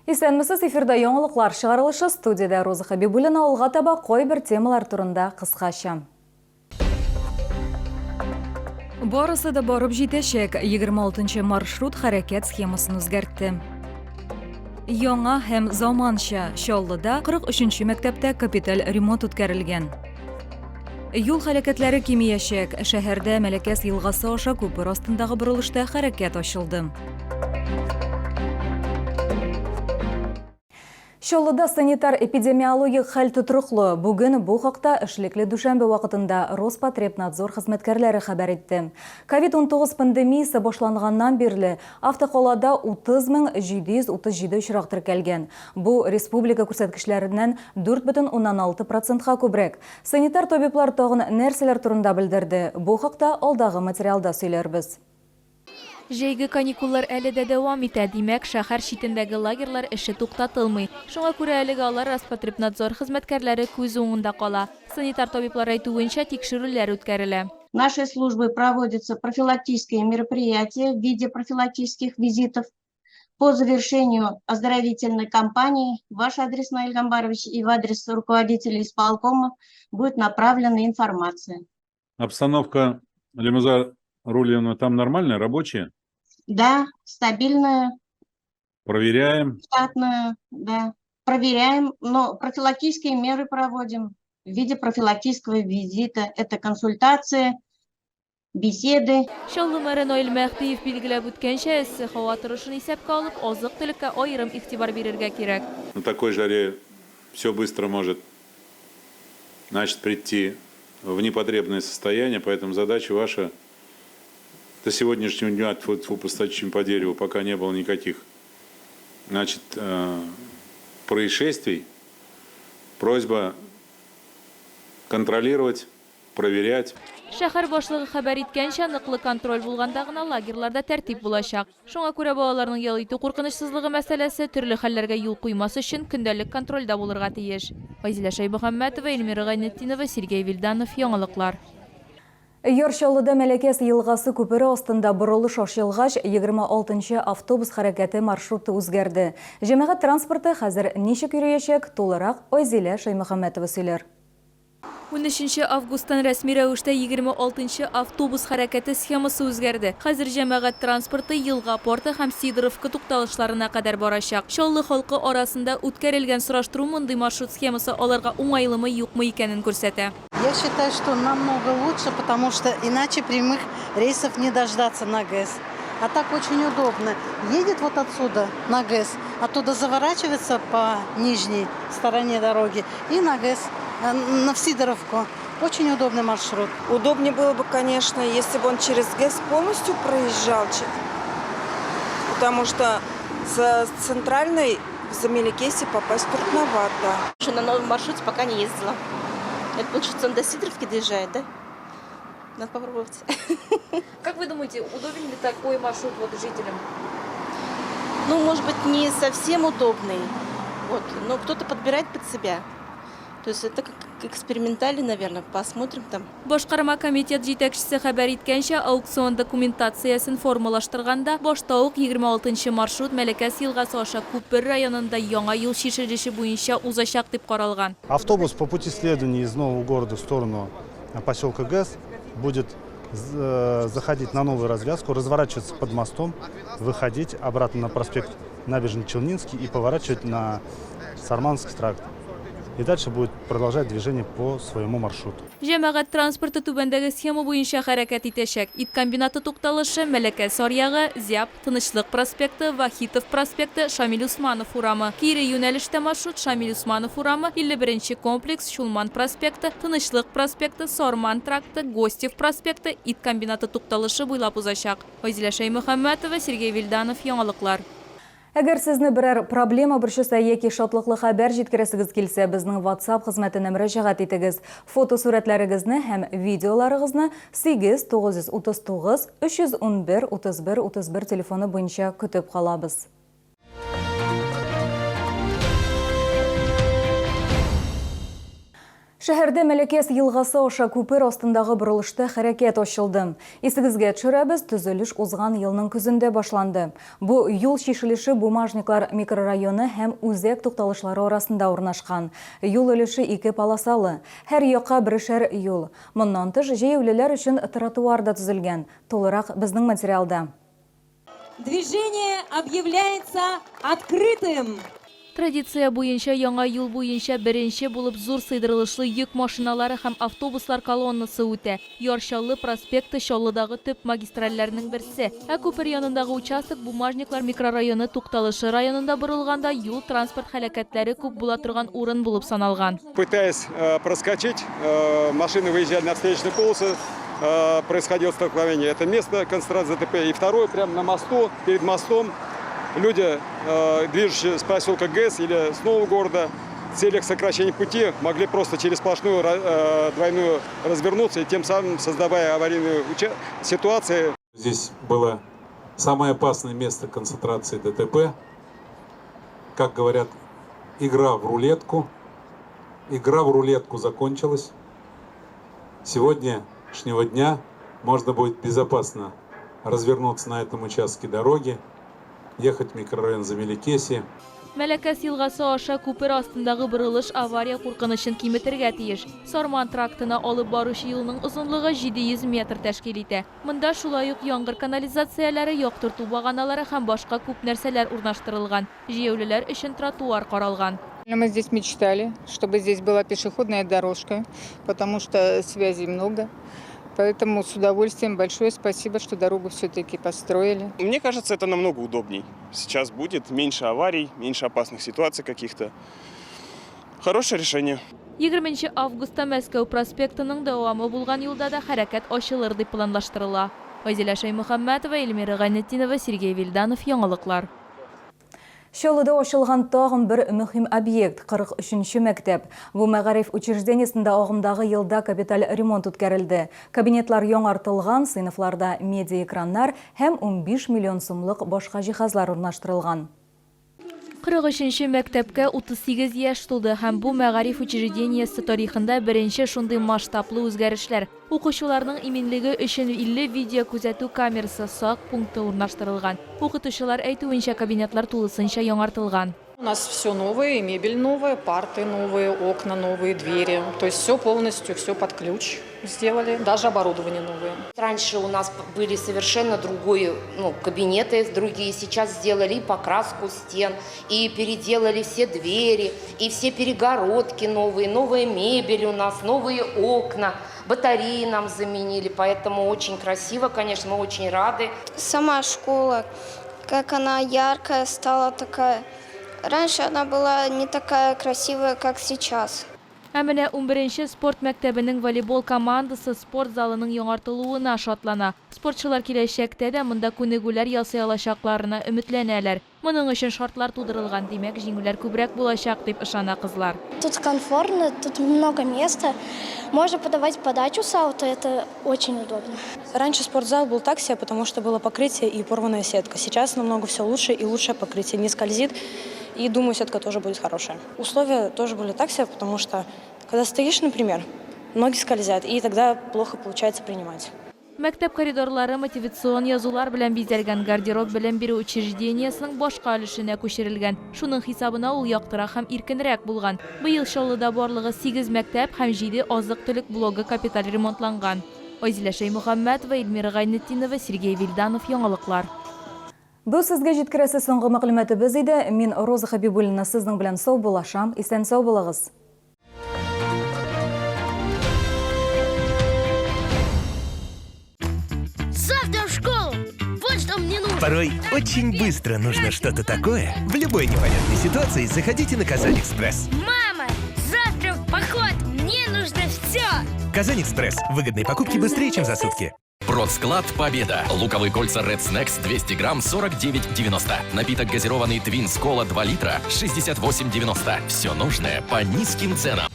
Исәнмесез, эфирда яңалыклар чыгарылышы, студиядә Роза Хәбибуллина, алга таба кайбер темалар турында кыскача. Барысы да барып җитәчәк. 26 нчы маршрут хәрәкәт схемасын үзгәртте. Яңа һәм заманча Чаллыда 43 нче мәктәптә капиталь ремонт үткәрелгән. Юл хәрәкәтләре кимиячәк. Шәһәрдә Мәләкәс елгасы аша күпер астындагы борылышта хәрәкәт ачылды. Чаллыда санитар-эпидемиологик хәл тотрыклы. Бүген бу хакта эшлекле дүшәмбе вакытында Роспотребнадзор хезмәткәрләре хәбәр итте. Ковид-19 пандемиясе башланганнан бирле автокалада 30 737 очрак теркәлгән. Бу республика күрсәткечләреннән 4,6 процентка күбрәк. Санитар табиблар тагын нәрсәләр турында белдерде? Бу хакта алдагы материалда сөйләрбез. Җәйге каникуллар әле дә дәвам итә, димәк, шәһәр читендәге лагерьлар эше туктатылмый. Шуңа күрә әлегә алар Роспотребнадзор хезмәткәрләре күз уңында кала. Санитар табиблар әйтүенчә, тикшерүләр үткәрелә. Нашей службой проводятся профилактические мероприятия в виде профилактических визитов. По завершению оздоровительной кампании в ваш адрес, Наиль Гамбарович, и в адрес руководителя исполкома будет направлена информация. Обстановка, Лимуза Рулевна, там нормальная, рабочая? Да, стабильная. Проверяем. Штатная, да. Проверяем, но профилактические меры проводим в виде профилактического визита. Это консультации, беседы. Чаллы мэры Наил Мәһдиев билгеләп үткәнчә, эссе һава торышын исәпкә алып, азык-төлеккә аерым игътибар бирергә кирәк. На такой жаре все быстро может, значит, прийти в непотребное состояние, поэтому задача ваша до сегодняшнего дня, тьфу тьфу, постучим по дереву, пока не было никаких, значит, происшествий, просьба контролировать, проверять. Шәһәр башлыгы хәбәр иткәнчә, ныклы контроль булганда гына лагерьларда тәртип булачак. Шуңа күрә балаларның ял итү куркынычсызлыгы мәсьәләсе, төрле хәлләргә юл куймас өчен, көндәлек контрольдә булырга тиеш. Айзилә Шәймөхәммәтова, Эльмира Гайнетдинова, Сергей Вильданов, Яңалыклар. Яр Чаллыда Мәләкәс елгасы күпере астында борылыш ачылгач, 26 нчы автобус хәрәкәте маршруты үзгәрде. Җәмәгать транспорты хәзер ничек йөриячәк, тулырак Айзилә Шәймөхәммәтова сөйләр. Унөченче августтан рәсми рәвештә 26 нчы автобус хәрәкәте схемасы үзгәрде. Хәзер җәмәгать транспорты Елга порты һәм Сидоровка тукталышларына кадәр барачак. Чаллы халкы арасында үткәрелгән сораштыру мондый маршрут схемасы аларга уңайлымы-юкмы икәнен күрсәтә. Я считаю, что намного лучше, потому что иначе прямых рейсов не дождаться на ГЭС. А так очень удобно. Едет вот отсюда на ГЭС, оттуда заворачивается по нижней стороне дороги и на ГЭС, на Сидоровку. Очень удобный маршрут. Удобнее было бы, конечно, если бы он через ГЭС полностью проезжал, потому что с центральной в Мелекессе попасть трудновато. Еще на новом маршруте пока не ездила. Это, получается, он до Сидоровки доезжает, да? Надо попробовать. Как вы думаете, удобен ли такой маршрут вот жителям? Ну, может быть, не совсем удобный, вот, но кто-то подбирает под себя. То есть это как экспериментально, наверное, посмотрим там. Башкарма комитет җитәкчесе хәбәр иткәнчә, аукцион документациясен формалаштырганда, башта ук 26 нчы маршрут Мәләкәс елгасы аша Күпер районында яңа юл чишелеше буенча узачак дип каралган. Автобус по пути следования из Нового города в сторону поселка ГЭС будет заходить на новую развязку, разворачиваться под мостом, выходить обратно на проспект Набережно-Челнинский и поворачивать на Сарманский тракт. И дальше будет продолжать движение по своему маршруту. Җәмәгать транспорты түбәндәге схема буенча хәрәкәт итәчәк: Ит комбинаты тукталышы, Мәләкәс аръягы, Зяб, Тынычлык проспекты, Вахитов проспекты, Шамил Усманов урамы. Кире юнәлештә маршрут Шамил Усманов урамы, 51 нче комплекс, Чулман проспекты, Тынычлык проспекты, Сарман тракты, Гостев проспекты, Ит комбинаты тукталышы буйлап узачак. Айзилә Шәймөхәммәтова, Сергей Вильданов, Яңалыклар. Әгәр сезне берәр проблема борчыса яки шатлыклы хәбәр җиткерәсегез килсә, безнең WhatsApp хезмәтенә мөрәҗәгать итегез. Фотосурәтләрегезне һәм видеоларыгызны 8 939 311 31 31 телефоны буенча көтеп калабыз. Шәһәрдә Мәләкәс елгасы аша күпер астындагы борылышта хәрәкәт ачылды. Исегезгә төшерәбез, төзелеш узган елның көзендә башланды. Бу юл чишелеше Бумажниклар микрорайоны һәм Үзәк тукталышлары арасында урнашкан. Юл өлеше ике полосалы. Һәр якка берешәр юл. Моннан тыш, җәяүлеләр өчен тротуар да төзелгән. Тулырак безнең материалда. Движение объявляется открытым! Традиция буенча яңа юл буенча беренче булып зур сыйдырылышлы йөк машиналары һәм автобуслар колоннасы үтә. Яр Чаллы проспекты Чаллыдагы төп магистральләрнең берсе. Ә күпер янындагы участок Бумажниклар микрорайоны тукталышы районында борылганда юл-транспорт һәлакәтләре күп була торган урын булып саналган. Пытаясь проскочить, машины выезжали на встречную полосу, происходило столкновение. Это место концентрации ДТП. И второе, прямо на мосту, перед мостом, люди, движущиеся с поселка ГЭС или с нового города, в целях сокращения пути могли просто через сплошную двойную развернуться и тем самым создавая аварийную ситуацию. Здесь было самое опасное место концентрации ДТП. Как говорят, игра в рулетку. Игра в рулетку закончилась. Сегодняшнего дня можно будет безопасно развернуться на этом участке дороги, ехать в микрорайон Замелекесье. Мәләкәс елгасы аша күпер астындагы борылыш авария куркынычын киметергә тиеш. Сарман трактына алып баручы юлның озынлыгы 700 метр тәшкил итә. Монда шулай ук яңгыр канализацияләре, яктырту баганалары һәм башка күп нәрсәләр урнаштырылган. Җәяүлеләр өчен тротуар каралган. Мы здесь мечтали, чтобы здесь была пешеходная дорожка, потому что связей много. Поэтому с удовольствием большое спасибо, что дорогу все-таки построили. Мне кажется, это намного удобней. Сейчас будет меньше аварий, меньше опасных ситуаций каких-то. Хорошее решение. 20 августта Мәскәү проспектының дәвамы булган юлда да хәрәкәт ачылыр дип планлаштырыла. Айзилә Шәймөхәммәтова, Эльмира Гайнетдинова, Сергей Вильданов, Яңалыклар. Чаллыда ачылган тагын бер мөһим объект, 43 нче мәктәп. Бу мәгариф учреждениесендә агымдагы елда капиталь ремонт үткәрелде. Кабинетлар яңартылган, сыйныфларда медиаэкраннар һәм 15 миллион сумлык башка җиһазлар урнаштырылган. 43 нче мәктәпкә 38 яшь тулды һәм бу мәгариф учреждениесе тарихында беренче шундый масштаблы үзгәрешләр. Укучыларның иминлеге өчен 50 видеокүзәтү камерасы, сак пункты урнаштырылган. Укытучылар әйтүенчә, кабинетлар тулысынча яңартылган. У нас все новое, и мебель новая, парты новые, окна новые, двери. То есть все полностью, все под ключ сделали, даже оборудование новое. Раньше у нас были совершенно другие, ну, кабинеты другие. Сейчас сделали и покраску стен, и переделали все двери, и все перегородки новые, новая мебель у нас, новые окна, батареи нам заменили. Поэтому очень красиво, конечно, мы очень рады. Сама школа, как она яркая стала такая. Раньше она была не такая красивая, как сейчас. Ә менә унберенче спорт мәктәбенең волейбол командасы спорт залының яңартылуына шатлана. Спортчылар киләчәктә дә монда күнегүләр ясый алачакларына өметләнәләр. Моның өчен шартлар тудырылган, димәк, җиңүләр күбрәк булачак, дип ышана кызлар. Тут комфортно, тут много места. Можно подавать подачу с аута, это очень удобно. Раньше спортзал был так себе, потому что было покрытие и порванная сетка. Сейчас намного все лучше и лучшее покрытие, не скользит. И думаю, сетка тоже будет хорошая. Условия тоже были так себе, потому что когда стоишь, например, ноги скользят, и тогда плохо получается принимать. Мәктәп коридорлары мотивацион язулар белән бизәлгән, гардероб белем бирү учреждениесенең башка өлешенә күчерелгән. Шуның хисабына ул яктырак һәм иркенрәк булган. Быел Чаллыда барлыгы сигез мәктәп һәм җиде азык-төлек блогы капиталь ремонтланган. Айзилә Шәймөхәммәтова, Эльмира Гайнетдинова, Сергей Вильданов, Яңалыклар. Бу сезгә җиткерәсе соңгы мәгълүматыбыз иде. Мин Роза Хәбибуллина сезнең белән саубуллашам. Исән-сау булыгыз. Завтра в школу! Вот что мне нужно! Порой очень быстро нужно что-то такое. В любой непонятной ситуации заходите на Казань-Экспресс. Мама, завтра в поход! Мне нужно все! Казань-Экспресс. Выгодные покупки быстрее, чем за сутки. Продсклад Победа. Луковые кольца Red Snacks 200 грамм 49,90. Напиток газированный Twins Cola 2 литра 68,90. Все нужное по низким ценам.